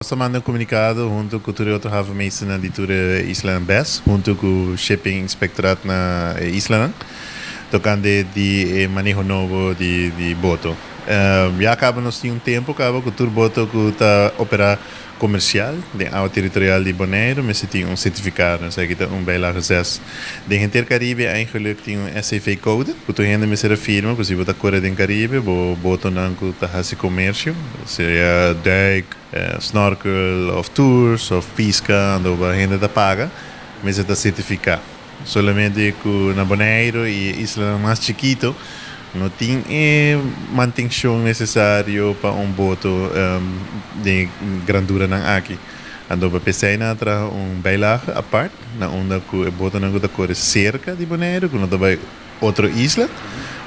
Nos a manda un komunikado huntu ku tur e otro havenmeesternan di tur e islanan bes, huntu ku Shipping Inspectoraat na e islanan, tokante di e maneho nobo di boto. Ya kaba nos tin un tempu kaba ku tur boto ku ta operá komersial den awa teritorial di Boneiru mester tin un sertifikado. Esaki ta un Bijlage 6. Den henter Karibe eigenlijk tin un SCV code ku tur hende mester a firma ku si bo ta kore den Karibe bo botonan ku ta hasi komersio, sea duik, snorkel of tours of pisca ando bo hende ta paga mester ta certifica. Solamente cu na Bonaire y e islanan mas chikito no tin e mantencion necesario pa un boto den e granduranan aki. Ando pa pesey nan a traha un bijlage apart na unda cu e botonan cu ta core cerca di Bonaire cu no ta bay otro isla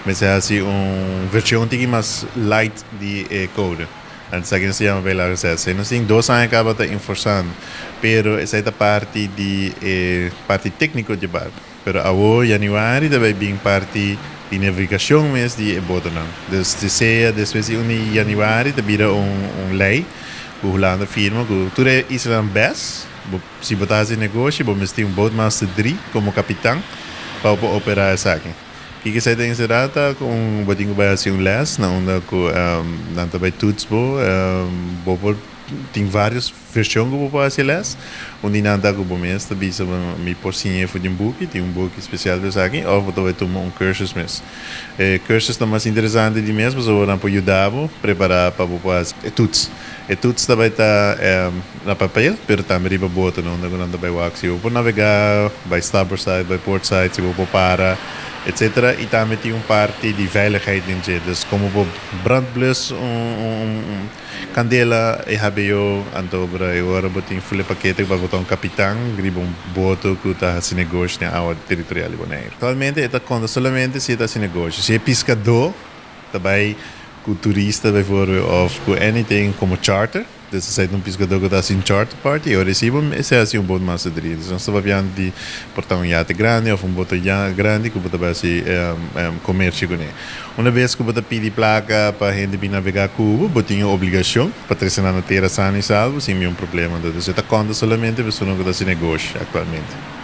mester haci un version tiki mas light di e code. Esaki nos ta yama Bijlage 6. Nos tin 2 aña kaba ta enforzando, pero esei ta parti di e parti tékniko di barku. Pero awo januari ta bai bin parti di navegashon mes di e botonan. Dus sea despues di 1 di januari ta bira un lei ku Hulanda firma ku tur e islanan bes, si bo ta hasi negoshi, bo mester un boatmaster 3 komo kapitan pa operá esaki. Kiko esei ta enserá ta ku bo tin ku bai hasi un les na unda ku nan ta bai toets bo, bo por tin varios vershon ku bo por hasi les. Un di nan ta ku bo mes ta bisa mi por siña for di un buki, tin un buki spesial pa esaki, òf bo ta bai tuma un kursus mes. E kursus ta mas interesante di mes pasobra nan por yuda bo prepará pa bo por hasi e toets. E toets ta bai ta na papel, pero tambe riba boto, na unda ku nan ta bai wak si bo por navegá, bai starboard side, bai port side, si bo por para, etc. I tambe tin un parti di veiligheid den dje. Dus komo bo brandblus un kandela EHBO, anto e ora bo tin full e pakete pa bo ta un kapitan riba un boto ku ta hasi negoshi den awa teritorial di Boneiru. Aktualmente e ta konta solamente si e ta hasi negoshi. Si e piskadó ta bai ku turista bijvoorbeeld of ku anything komo charter, dus esei ta un piskadó ku ta hasi un charter party, e ora si esei hasi un boatmaster 3. Dus nos ta papiando di por ta un yate grandi of un boto grandi ku bo ta bai hasi komersio kuné. Una bes ku bo ta pidi plaka pa hende bin navegá ku bo, bo tin e obligashon pa trese nan na tera sano i salvo sin ningun problema. Dus e ta konta solamente persona ku ta hasi negoshi aktualmente.